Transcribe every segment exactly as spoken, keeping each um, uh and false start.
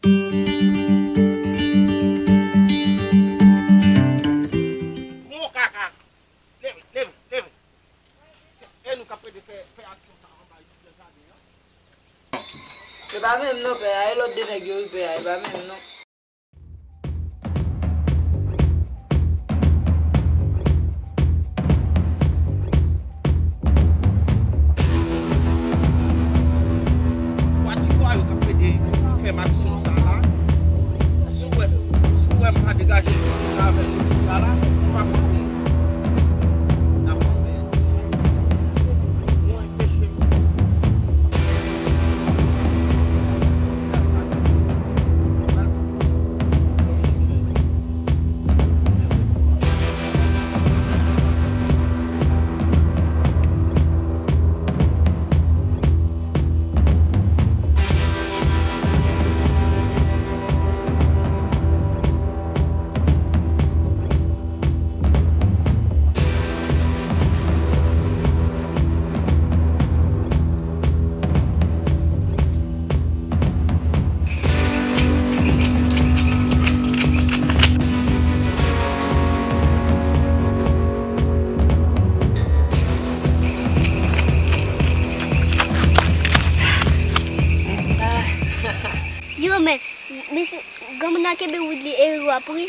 Bon kaka. Leve, leve, leve. Se, e nou k ap plede fè, fè aksyon sa anba nan jaden an. E pa menm non, pè a. E lòt de nèg yo, wi, pè a. E pa menm non. Twa ti vwa yo k ap plede fè m aksyon sa la. Si w wè, si w wè m pa degaje m sou travè risk la la, ou pa konprann. N ap anmède. Mwen peche m. Yo, men, mesye, granmoun nan kenbe wood li e ri w ap ri.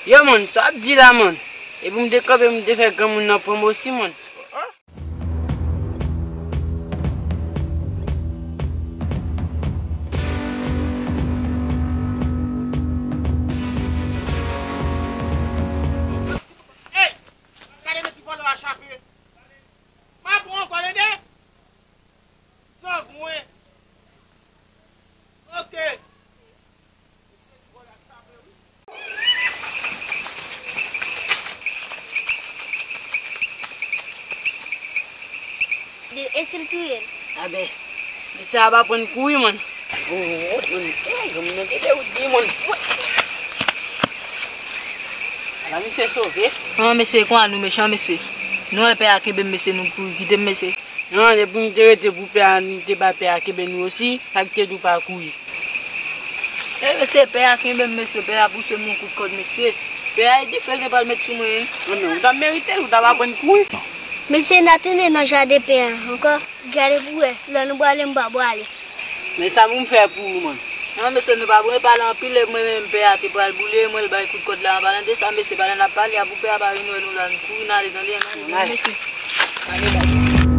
Yo, man, sa w ap di la, man? Epi m te kanpe, m te fè granmoun nan pran m osi, man. Ey! Gade men ti vòlè a chape. M a pran ankò, tande? Zangwen. Ok. E si l touye l? Aben, mesye a pa pran kouri, man. Oh, oh, man. Eh, granmoun nan te de wout li, man. Ala misye sove. Non, mesye, kon a nou mechan, mesye. Nou wè pè a kenbe m, mesye, nou kouri. Kite m, mesye. Non, depi m te rete pou pè a, m te bay pè a kenbe nou osi, sa k te di w pa kouri. E mesye, pè a kenbe m, mesye, pè a pouse m yon kout kòd, mesye. Pè a e dife l te pral met sou mwen, wi. Non, men ou t ap merite l, ou t ap aprann kouri. Mesye, n a tounen nan jaden pè a ankò. Gade pou wè, lè nou prale, m pa prale. Men sa pou m fè pou ou, man. Non, mesye, nou pa bezwen pale anpil, e mwen menm, pè a te pral boule, mwen l bay kout kòd la, an palan de sa, mesye, pandan n ap pale a, pou pè a pa vin wè nou la, n kouri n ale, tande, n ale, mesye. Ale, baz.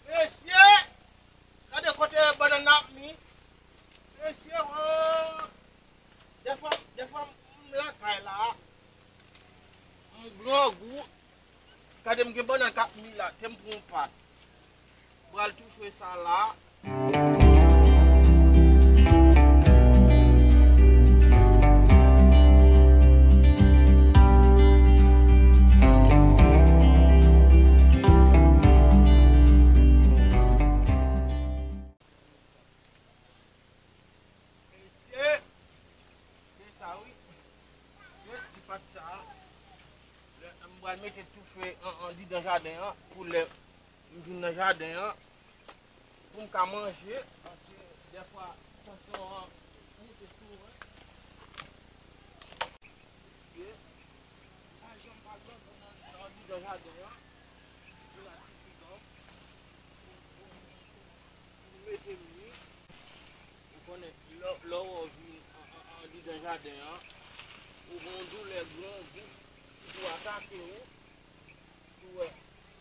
Mesye, gade kote bannann nan ap mi. Mesye, oh. Dèfwa, dèfwa m lakay la, m grangou. Gade m gen bannann k ap mi la, te m pran yon pat. Pral toufe sa la. Mesye, se sa wi. Se ti pat sa a. Lè m pral mete toufe an, andidan jaden an, pou lè m vin nan jaden an, pou m ka manje, paske dèfwa tansyon an moute sou mwen. Mesye, m pa janm pa grangou nan, nan andidan jaden an. Yo la ti pikan. Pou, pou, pou mete m wi. Ou konnen, lè, lè w vin an, an, andidan jaden an, ou gen yon doulè grangou ki tou atake w. Si w wè,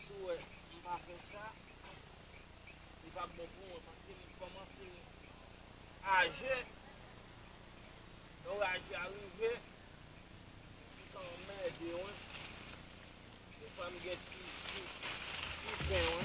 si w wè m pa fè sa, li p ap bon pou mwen, paske m kòmanse aje. Lè w wè aje a rive, li ka anmède w. Dèfwa m gen ti, ti, ti pen, wi.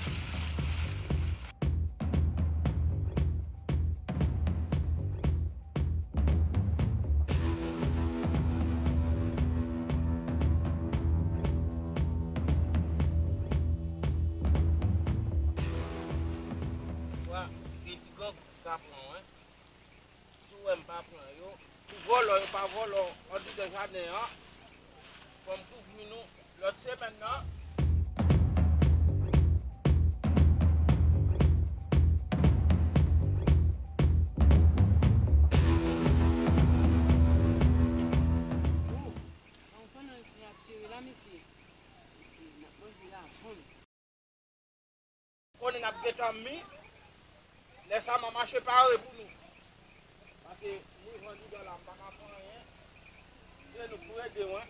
pran, wi. Si w wè m pa pran yo, pou vòlò yo pa vòlò andidan jaden an, fò m kouvri nou lòt semèn nan. Ou, sa w pandan l fin ap sere la, mesye. Epi, n ap manje la, vann. Konnen n ap gentan mi. Lè sa, m a mache pare pou nou. Paske m rive andidan la, m pa ka fè anyen. Se nou k pou ede mwen.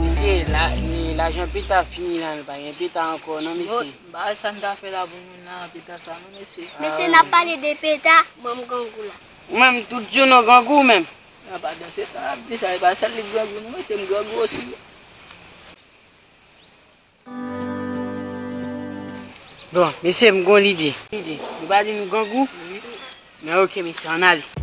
Mesye, la, ni lajan pita fini la, nou pa gen pita ankò, non, mesye. Bon, bagay sa n ta fè la pou moun nan, pita sa, non, mesye. Mesye, n ap pale de pita, ban m grangou la. Ou menm, tout jounen w grangou, ou menm. A pa dan se tan ap di sa, e pa sèl li k grangou, non, mesye, m grangou osi. Bon, mesye, m gon lide. Lide. Nou pa di nou grangou? Wi. Men oke, mesye, ann ale.